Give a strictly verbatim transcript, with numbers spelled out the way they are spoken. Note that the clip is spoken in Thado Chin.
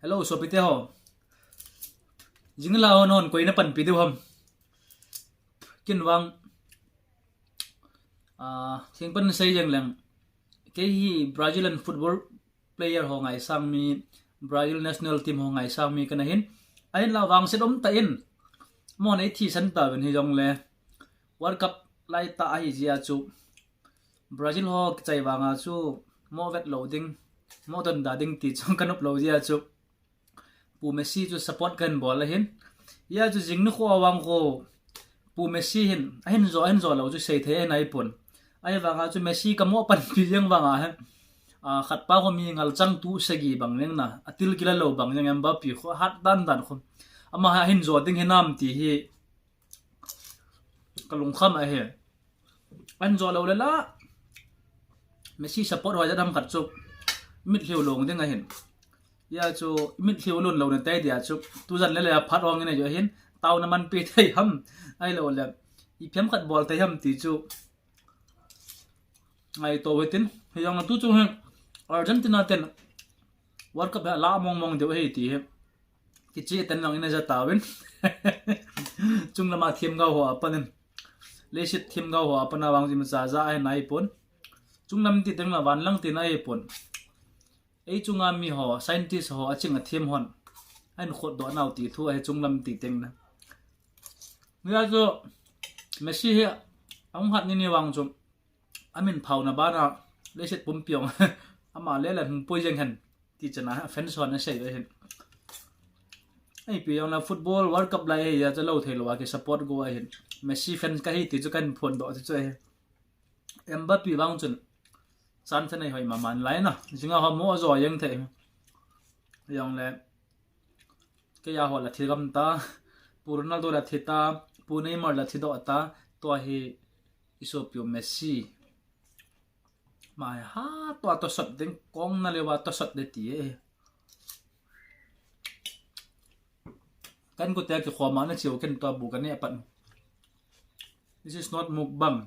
Hello, sopite ho. Jingla hon hon koina panpi diu ham. Kin vang. Ah, thing pan sei jeng leng. Kei hi Brazilian football player ho ngaisang mi, Brazil national team ho ngaisang mi kana hin. Ahin la vangset um ta in. Mo nei thi san ta ven hi jong le. World Cup lai ta ahi jia chu. Brazil ho kichai vanga chu mo vet lo ding, mo don da ding ti chu kanop lo jia chu. Pu Messi chu support kan bol ahin. Ia chu jing ni kho awang kho. Pu Messi hin, ahin jo, ahin jo lo chu sei thei ahin ai pon. Ai vanga chu Messi ka mo panpi jeng vanga hin. A, khat pa kho mi ngal chang tu sagi bang jeng na. A til kila lo bang jeng Mbappe kho hat dan dan kho. Ama ahin jo ding hinam ti hi. Ka lungkham ahi. An jo lo le la. Messi support ho jadam khat chu. Mitliu long ding ahin. Ia chu mitliu lon lo na tai dia chu. Tu jan le le a phat ong ina jo hin. Tau na man pe thei ham. Ai lo le. I phiam khat bol thei ham ti chu. Ngai to hitin. Hi jong na tu chu hin. Argentina ten. World Cup la mong mong deu ahi ti hi. Kichi ten jong ina ja tawin. Chunglam a thim gau ho apanin. Leiset thim gau ho apana vang jim cha ja ahi nai pon. Chunglam ti teng la van lang ti nai pon. Ei chunga mi ho, scientist ho, aching a thim hon. Ahin khot do nau ti thu ahi chunglam ti teng na. Nia chu Messi hi ahung hat ni ni vang chu. Amin phauna bana leiset pumpi ong. Ama le la hung poi jeng hen. Ti chana fans hon asei ve hin. Ai pi jong la football World Cup lai hi ya cha lo thei lo a ki support go ahin. Messi fans ka hi ti chu kan phon do ti chu ahi. Mbappe vang chun. Chance nei hoi ma man lai na. Jinga ho mo jo jeng thei. Jong le. Kei a ho la thi gam ta. Pu Ronaldo la thi ta. Pu Neymar la thi do ta. Tua hi i sopiu Messi. Mai ha, tua to sot ding kong na lewa to sot de ti e. Kan ko te ki khoma na chiu ken tua bu kan ne apat. This is not mukbang.